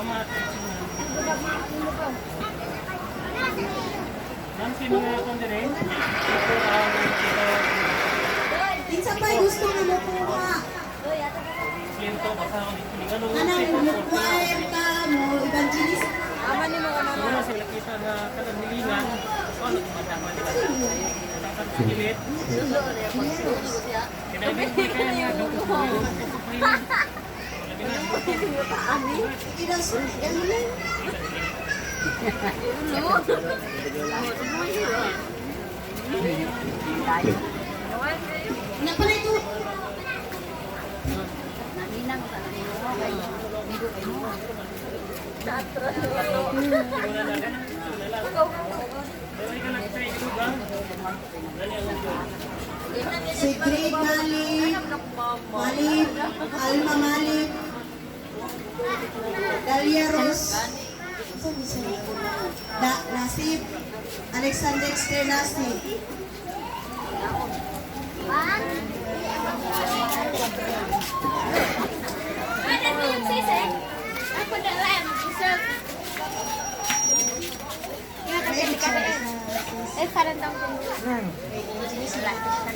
Salamat. Ma'am, sino nga akong dire? Ito ang ito, Kinsa pa'y gusto nga mokuha? Siento, basta ako dito. Ano, Kanang mo choir ka mo evangelist. Una sila kita na kanang hilingan. So, ano, tumatama nila. Tatat sa kilit. Kaya nga, Idos, yan lang. Na pala ito. Si Greg Malik, Malik, Alma Malik, Dalia Rose, Da, Nasib, Alexander Dexter Nasib. Eh, parang tang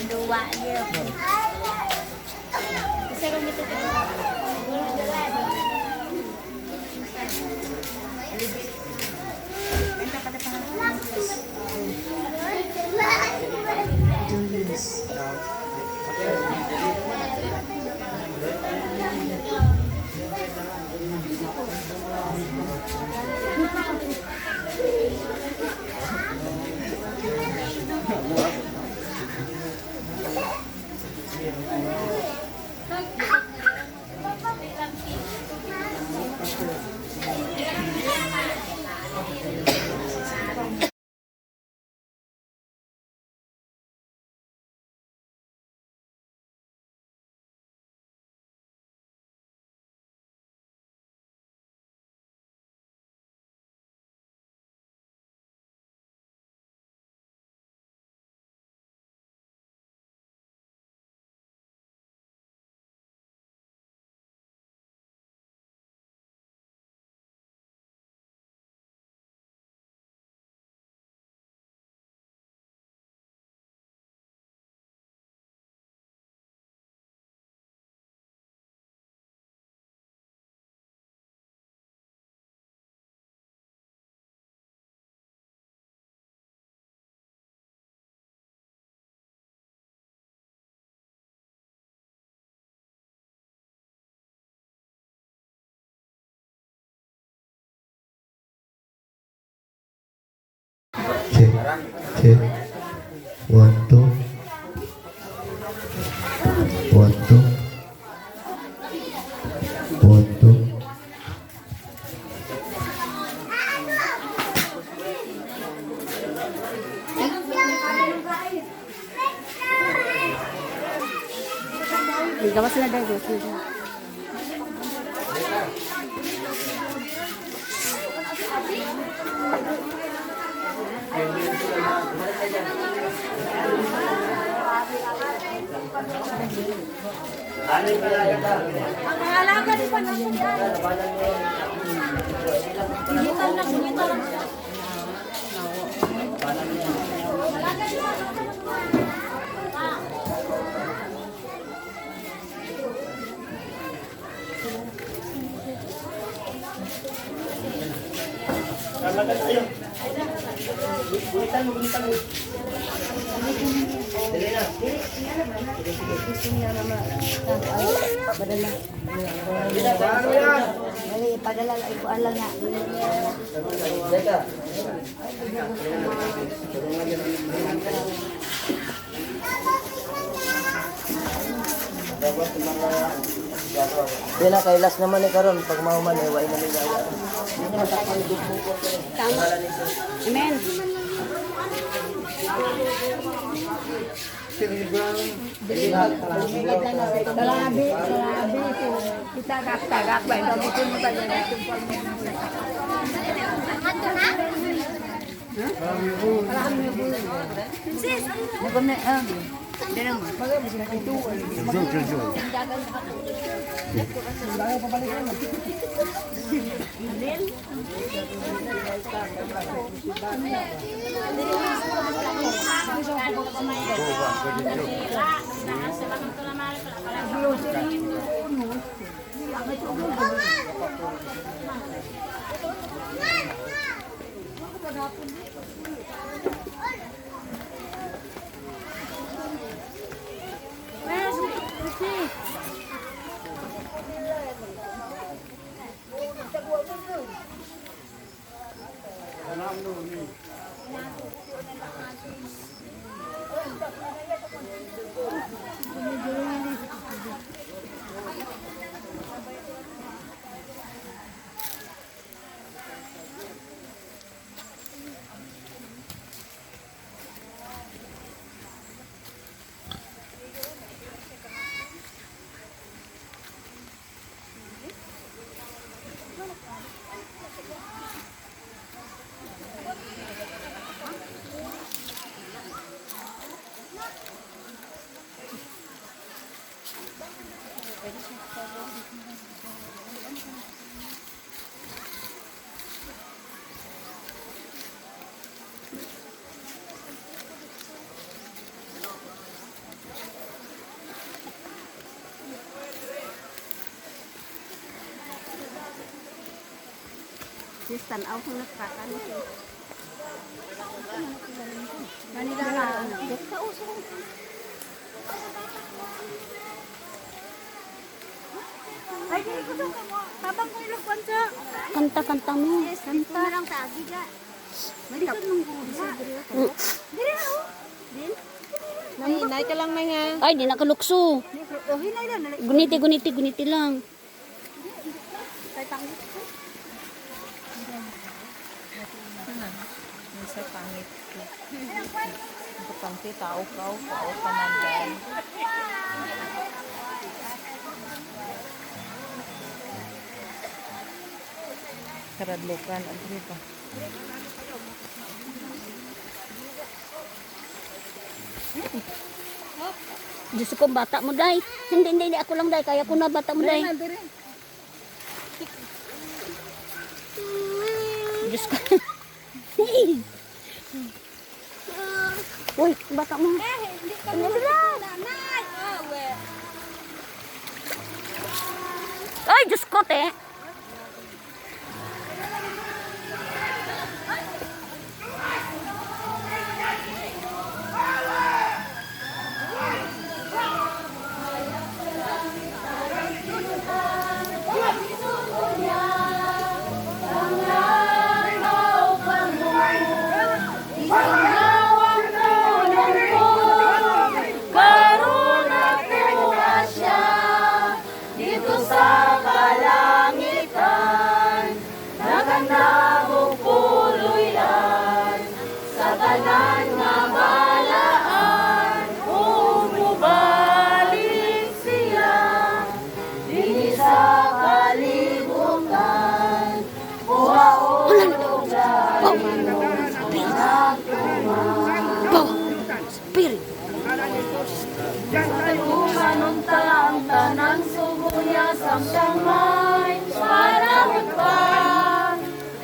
dua dia. Kasi kung ito. Julius. Check, check. One, two. One, two. One, two. Gawas na dahil, gawas na dahil. Ang mga alaga di pa nasa yan. Digital na, digital lang siya. Padala. Dali, padala lang ko alam na. Di na kay last naman eh karon pag mahuman eh way na nila. Tama. Amen. Salabi, salabi. Kita tagak ba? Ito mo talaga. Sis, ano na? Sis, tanaw kung nagkakan. Manila ka. Kauso. Ay, di ko to. Tabang ko ilang kwansa. Kanta, kanta mo. Kanta lang sa agiga. Malikod mong gula. Dili na oh. Din. Hinay ka lang, May, ha? Ay, di nakalukso. Oh, hinay lang. Guniti, guniti, guniti lang. Sa pangit ko. Importante, tao ka, tao ka man dahil. Karadlokan, ano pa? Diyos ko, bata mo, day. Hindi, hindi, hindi. Ako lang, day. Kaya ko na, bata mo, day. Diyos ko. Uy, bata mo. Eh, hindi ka mo. Nanay. Ah, we. Ay, Diyos ko, te. Spirit. Ang sugo niya samtang may panahon pa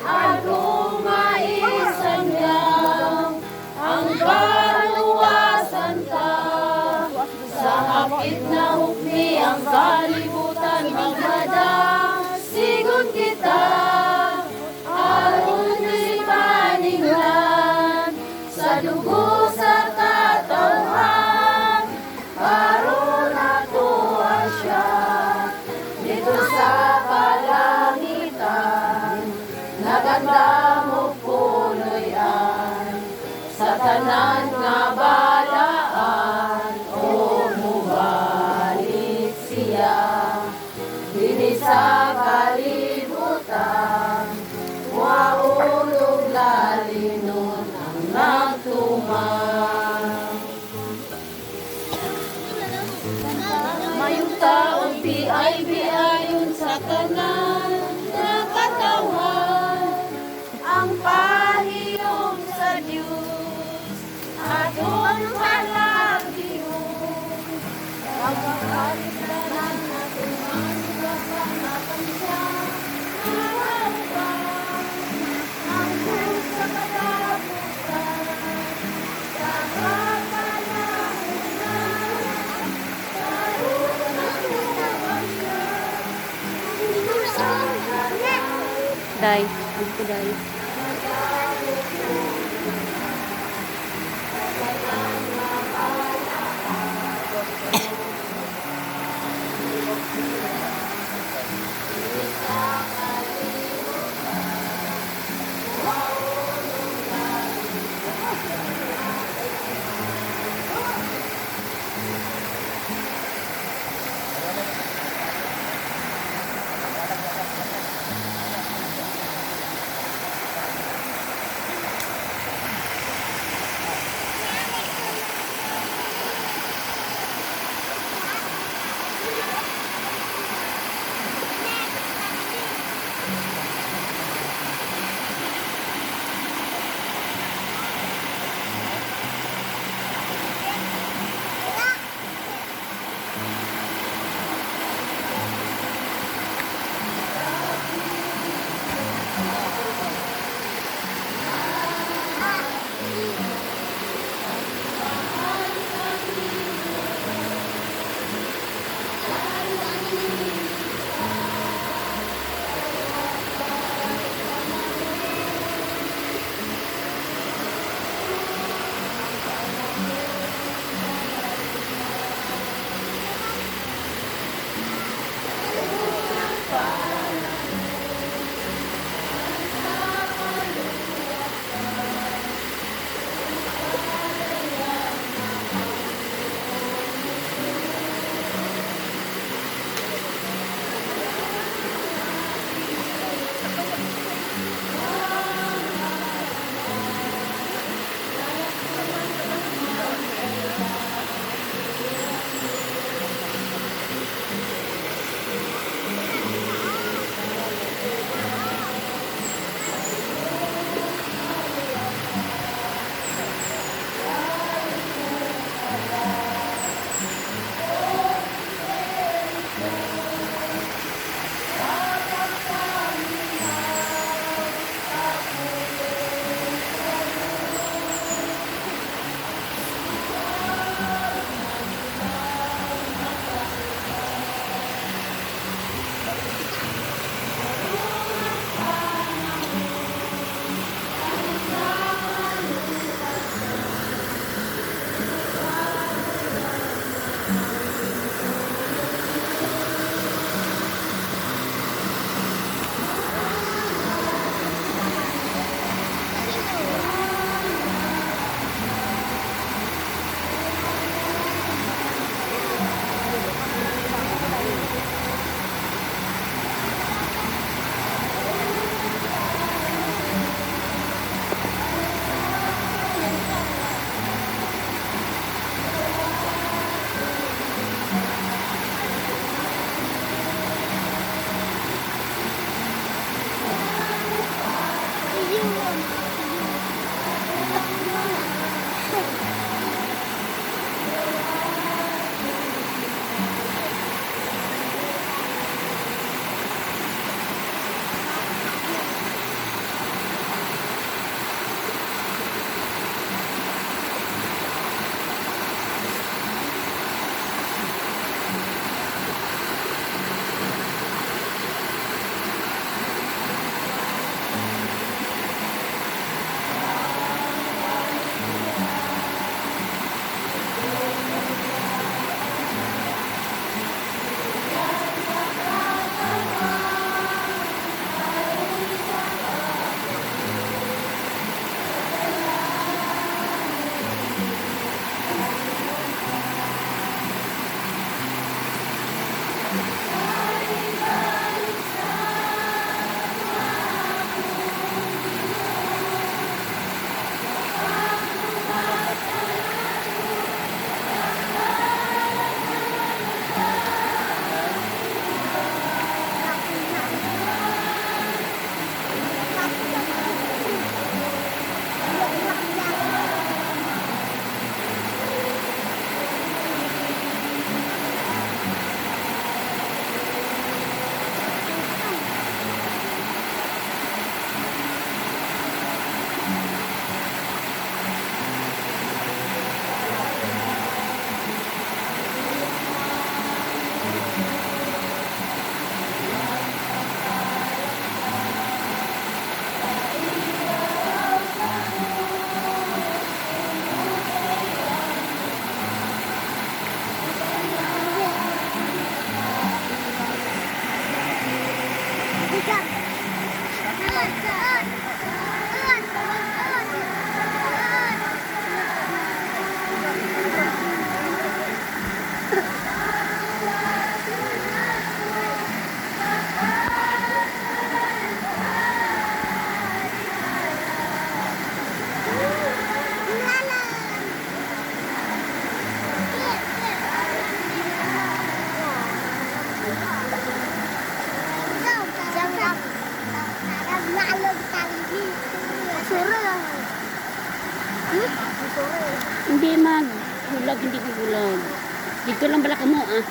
Atong maisanyang ang kaluwasan ka. Sa hapit na hukmi ang kalibutan magmadang sigon kita aron di paninglan sa dugo sa katawhan aron ato siya dito sa kalangitan naganda mo puloy-an sa tanan nga balaan o mubalik siya dinhi sa kalibutan waulog lalinon ang nagtuman. Mayong taong PIB ayon sa tanan nakatawan ang pahiyom sa Diyos aton palagiyong. Tay. Ano ko, day? Hindi mag gulag, hindi ko gulag. Dito lang bala kamo ah.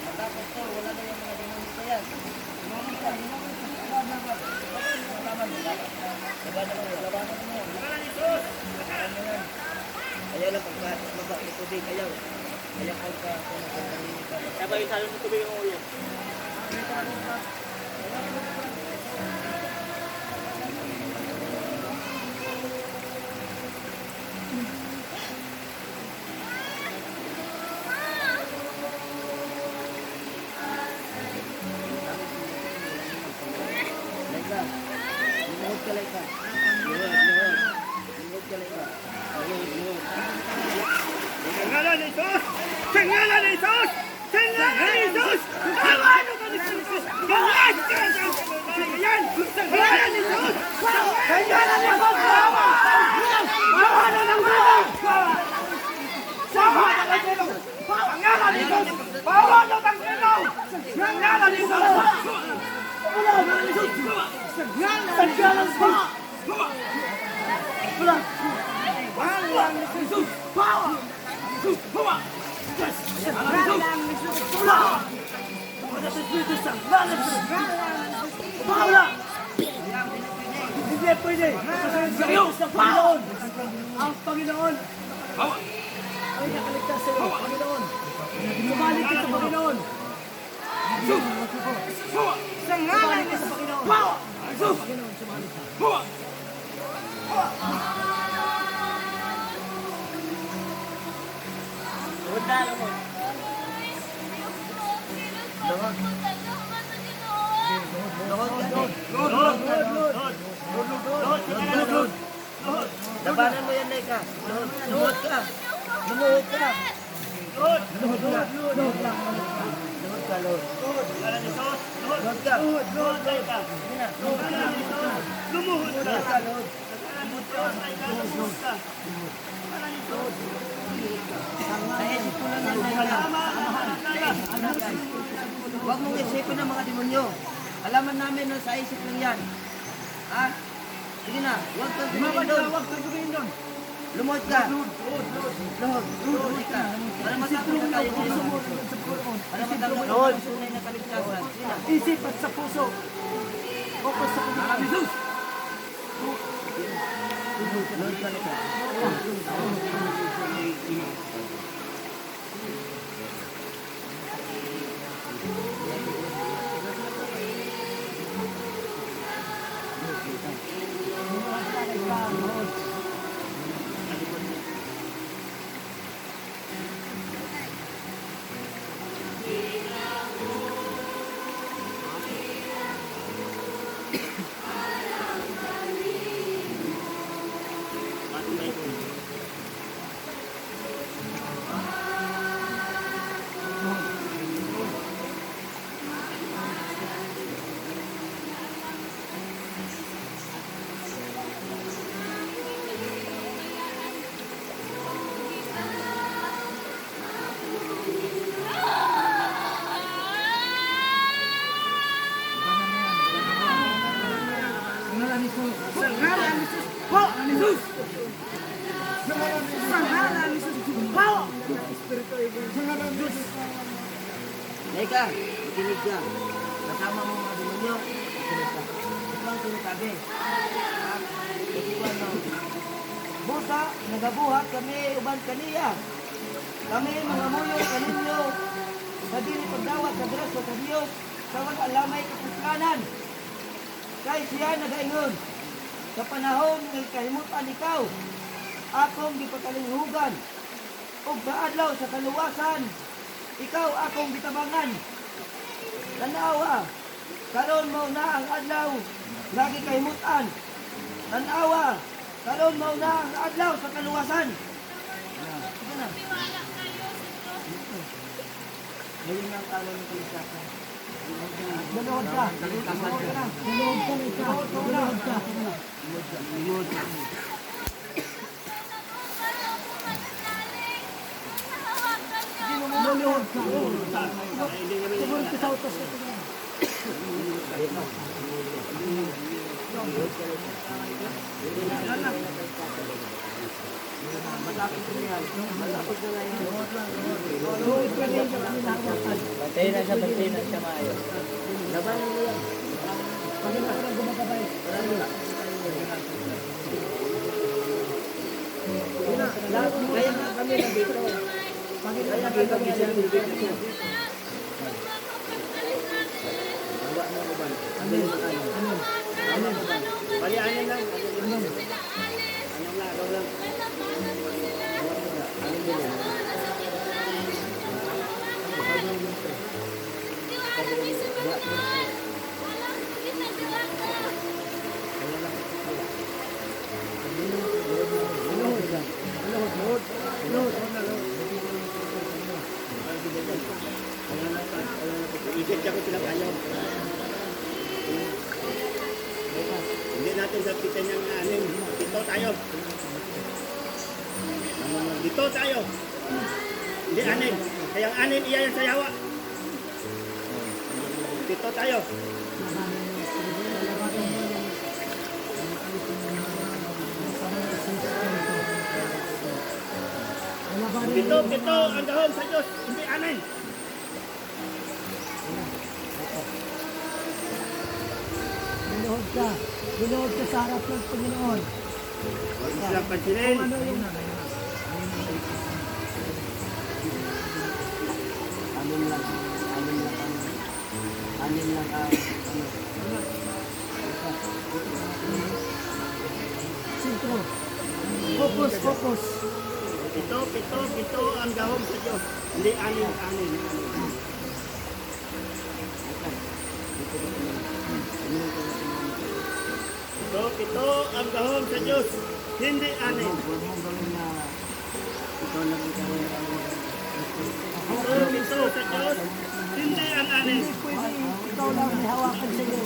Matapos to, wala na yung mga demonyo pa yan. Laban ka, laban ka, laban, laban. Laban, laban. Labanan mo, labanan mo. Labanan mo yan. Ayaw lang pagka baba ni tubig, ayaw. Ayaw pagka kung nagkakanini ka. Sabay salo sa tubig ang ulo. Laika. Lumuhod ka, Laika. Luhod, luhod. Lumuhod ka, Laika. Luhod, luhod. Hindi pwede. Sa Panginoon. Ang Panginoon. Ay nakaligtas sa iyo, Panginoon. Sumalik ka sa Panginoon. Sumalik ka sa Panginoon. Panginoon, sumalik ka. Luhod na, luhod. Luhod ka, luhod. Luhod, Luhod, luhod. Labanan mo yan, Laika. Luhod, luhod ka. Lumuhod ka. Luhod. Luhod ka. Luhod ka. Luhod ka, luhod. Luhod ka. Luhod ka. Luhod ka. Lumuhod ka. Luhod ka, luhod. Lumuhod ka. Naisip ko lang yan, Laika. Naisip ko lang yan. Huwag mong isipin ang mga demonyo. Alaman namin na sa isip lang yan. Ha? Sige na, huwag kang tumingin doon. Huwag kang tumingin doon. Lumuhod ka. Luhod. Luhod ka. Para matapos na tayo ngayon. Para matapos na ang tunay na kaligtasan. Sige na. Isip at sa puso. Focus sa Panginoon. Jesus! Luhod ka, Laika. Laika, makinig ka. Kasama mo mga demonyo, makinig ka. Ito ang sinasabi. Ha? Ito ano. Busa, nagabuhat kami uban kaniya. Kami mga muyo kaninyo. Sa dili pagdawat sa grasya sa Dios, sa wala lamay kapuslanan. Kay siya nagaingon, sa panahon ng kahimutan ikaw, akong gipakalinghugan, ug sa adlaw sa kaluwasan, ikaw akong gitabangan. Tanawa, karon mao na ang adlaw nga gikahimutan. Tanawa, karon mao na ang adlaw sa kaluwasan. Sige na. Ngayon na ang araw ng kaligtasan. Luluhod ka. Luluhod ka na. Luluhod ka, Laika. Luluhod ka. Lumuhod ka. Luluhod ka. Tumuhod ka sa utos. Bantayin na siya, bantayin na siya maayo. Labanan mo yan. Panginoon ang gumagabay. Kaya nga kami nandito. Panginoon ang gumagabay. Bali, anin lang. Anin lang, anin lang. Isip ko sila kayo. Hindi natin sapitan yung anim. Dito tayo. Dito tayo. Hindi anim. Kaya ang anim, iya yan sa yawa. Dito tayo. Pito, pito ang dahon sa Diyos. Hindi anim. Luluhod ka. Luluhod ka sa harap ng Panginoon. Huwag mo silang pansinin. Ano yung Anim lang. Anim lang ang... Anim lang ang... Ano? sentro? Focus, focus. Pito, pito, pito ang dahon sa Diyos. Hindi anim, anim, anim. Pito, pito ang dahon sa Diyos. Hindi anim. Huwag mong gawin na ikaw lang ikaw ang Pito, pito sa Diyos. Hindi ang anim. Hindi pwede ikaw lang may hawakan sa iyo.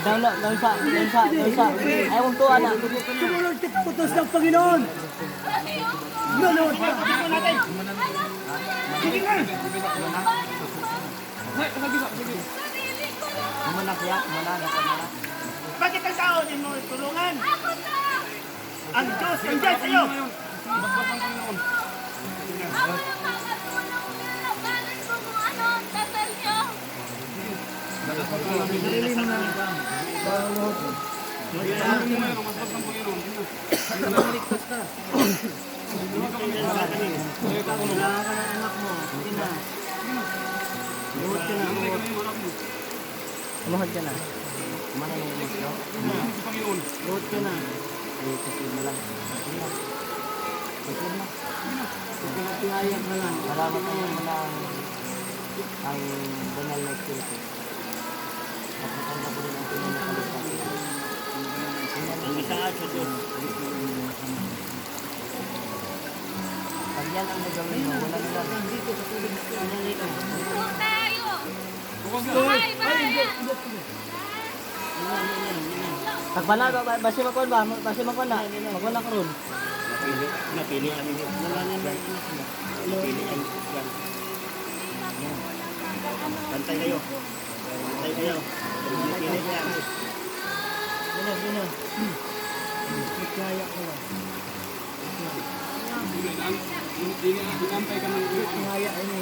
Down na, down sa, down sa, down sa. Ayaw kong tuwa na. Sumunod ka sa utos ng Panginoon. Luluhod ka. Sige na! Kumanak ya, kumanak, kumanak. Bakit ang tao hindi mo tulungan? Ang Diyos nandiyan sa iyo. Kailangan ka ng anak mo. Sige na. Luhod ka na. Luhod ka na. Kumana yung ulo. Luhod ka na. Ay, kasi mo lang. Sige na. Sige na. Sige na, tiyayag na lang. Salamat na mo na ang banal na espiritu. At matanggap mo rin ang tunay na kaligtasan. Ang isa sa Diyos. Pag yan ang nagawin mo, wala na lang. Tagbanal ba basi makon ba basi makon na makon na karon. Napili, napili ang Napili ang yan. Bantay kayo. Bantay kayo. Napili yan. Gina gina. Nagkaya ko lang. Kaya ini.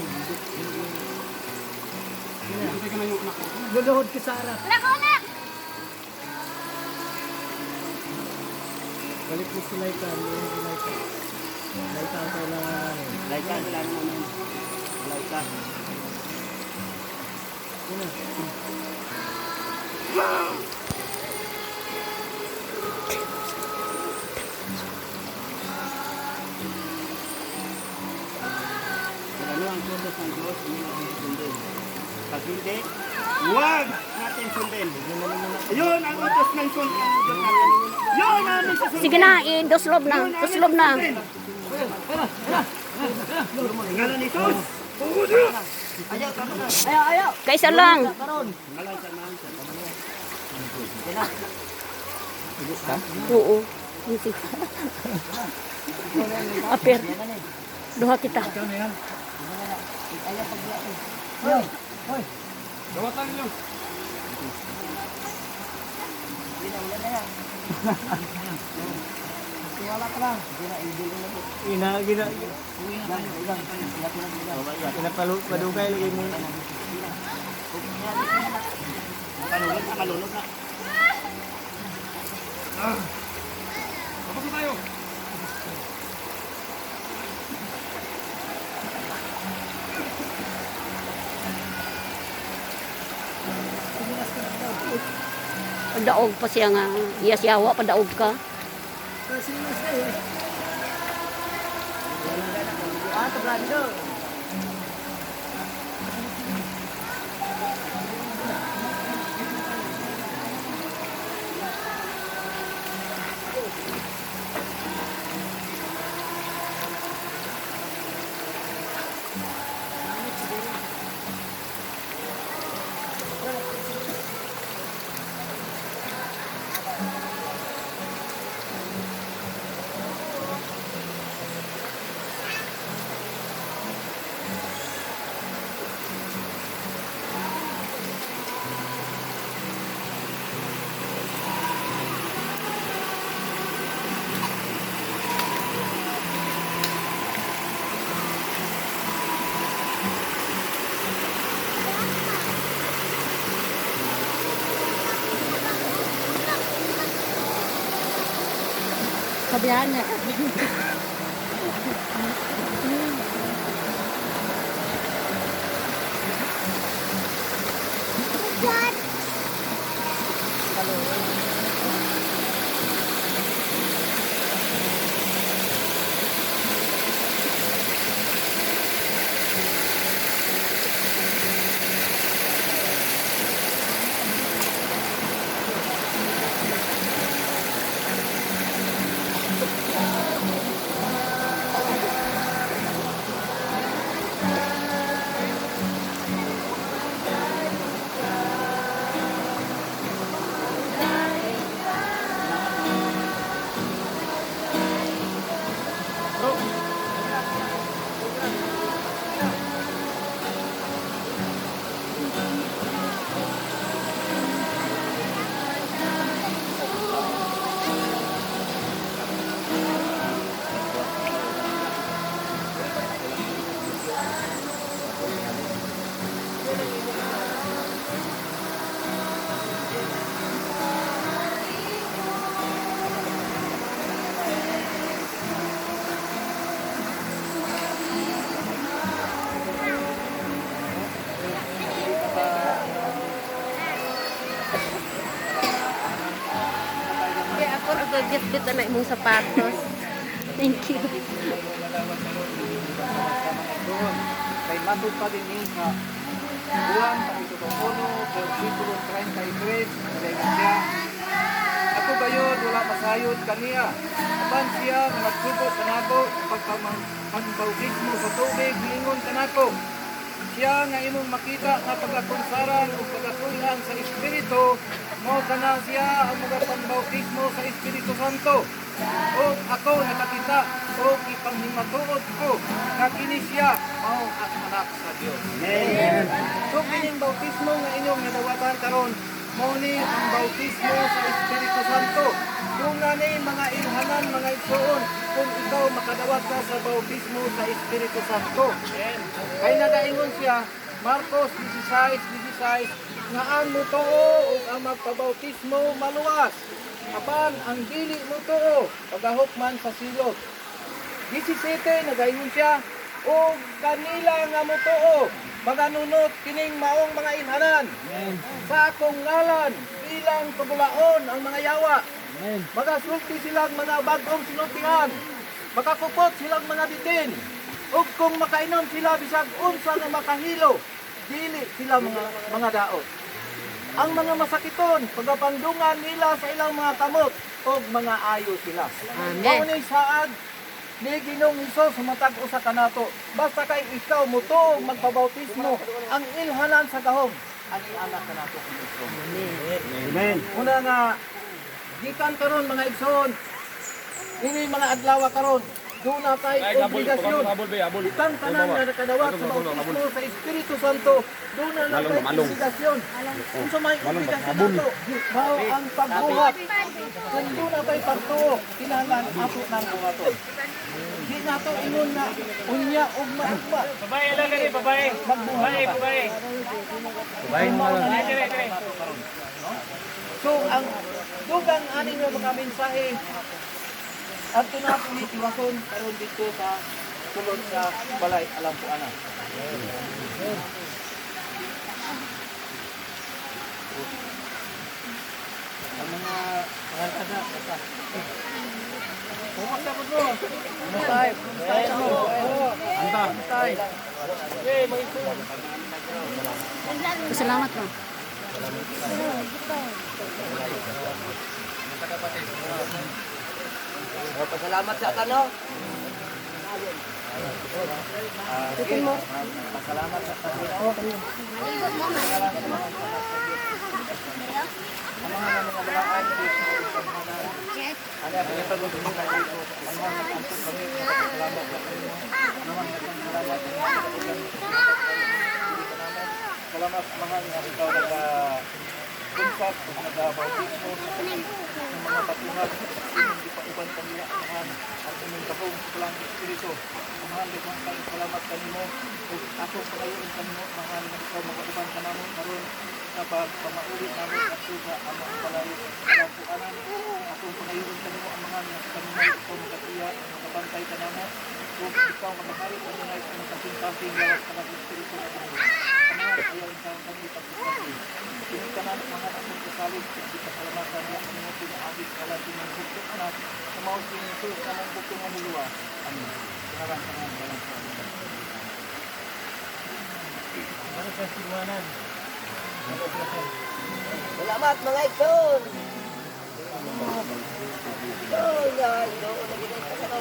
Luluhod ka sa harap. Balik mo si Laika. Luluhod si Laika. Laika ang kailangan namin. Laika, kailangan mo nun. Laika. Kung ano ang tutos ng Diyos, hindi natin sundin. Pag hindi, huwag natin sundin. Yun ang utos ng sundin ng Diyos natin. Yun ang aming susundin. Sige na, i-doslob na. Yun ang aming Doslob na. susundin. Ngalan ni Jesus. Ayaw ayaw. Kaysa lang. Karon. Ngalan sa mga sa Oo. Busy. Aper. Duha kita. Dawatan niyo. Ina gina gina padugay lagi mo. Tapos na tayo. Padaog pa siya nga. Iya siya wa padaog ka. Sabihan niya. Kaya ako nagagit-git na imong sapatos. Thank you. Doon, kay matod pa din ni sa Juan Kapitulo 1, versikulo 33, nagaingon siya, "Ako gayon, wala masayod kaniya. Apan siya nga nagsugo kanako pagpabautismo sa tubig, miingon kanako, siya nga imong makita nga pagakunsaran o pagatuyan sa Espiritu, mao kana siya ang magapambautismo sa Espiritu Santo. O ako nakakita o ipanghimatuod ko nga kini siya mao ang anak sa Dios." Amen. So kining bautismo nga inyong nadawatan karon, mao ni ang bautismo sa Espiritu Santo. Kung ni mga ilhanan, mga igsoon, kung ikaw makadawat ka sa bautismo sa Espiritu Santo. Kay nagaingon siya, Marcos 16:16, nga ang mutuo ug ang magpabautismo maluwas. Apan ang dili mutuo pagahok man sa silot. 17, nagaingon siya, ug kanila nga mutuo maganunot kining maong mga ilhanan. Sa akong ngalan ilang tubulaon ang mga yawa. Magasulti silang mga bag-ong sinultian. Makakupot silang mga bitin. Ug kung makainom sila bisag unsa nga makahilo, dili sila mga daot. Ang mga masakiton, pagapandungan nila sa ilang mga kamot ug mga ayo sila. Amen. Mao ni saad ni Ginoong Hesus sumatag usa kanato. Basta kay ikaw mutuo magpabautismo, ang ilhanan sa gahom. ani ana kanato Kristo. Amen. Una nga gikan karon mga igsoon. Ini mga adlaw karon. Doon na tay obligasyon. Itang tanan nga nakadawat sa bautismo sa Espiritu Santo, doon na tay obligasyon. Unsa may obligasyon nato? Mao ang pagbuhat. Kung doon na tay pagtuo, kinahanglan ato nang buhaton. Di nato ingon na unya ug maugma. Babae lang gani, babae. Magbuhat Babae, ka. babae. Babae mo na Dire, dire. So ang dugang ani nga mga mensahe adto na po ni tiwason karon dito sa sulod sa balay Alampuana. Ang mga pangantasa, basta. Pumakta po mo. Kumusta? Kumusta mo? Anta. Kumusta? Eh, mga igsoon. Salamat mo. Pasalamat sa kano. Pasalamat sa Panginoon. Ang mga mga balaan, Diyos na isamanan. Ano ang pagod mo na dito? Ang mga nagpantong kami, salamat sa Panginoon. Ang mga nagpantong salamat. Salamat mga nga ikaw naga kunsap o nagabautismo sa ng mga batuhan inyong gipauban kanila amahan ang inyong gahom sa pulang espiritu amahan daghang kayong salamat kanimo ug atong pangayoon kanimo amahan nga ikaw makauban kanamo karon sa pagpamauli namo adto sa among palayo kalampuanan atong pangayoon kanimo amahan nga sa kanunay ikaw makatiya makabantay kanamo ug ikaw makahari kanunay sa imong kasing-kasing lawas kanang espiritu sa Ginoo. Amahan ayaw intaon kami pagkasasi. Kini tanan mga akong kasalig ug gipasalamatan niya kanimo pinaagi sa ngalan sa imong bugtong anak sa mao si Jesus among bugtong mamuluwa. Amen. Sa ngalan sa ngalan sa Ano sa sinuanan? Salamat mga igsoon. Igsoon, ay, doon na gid sa kano.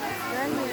Gani.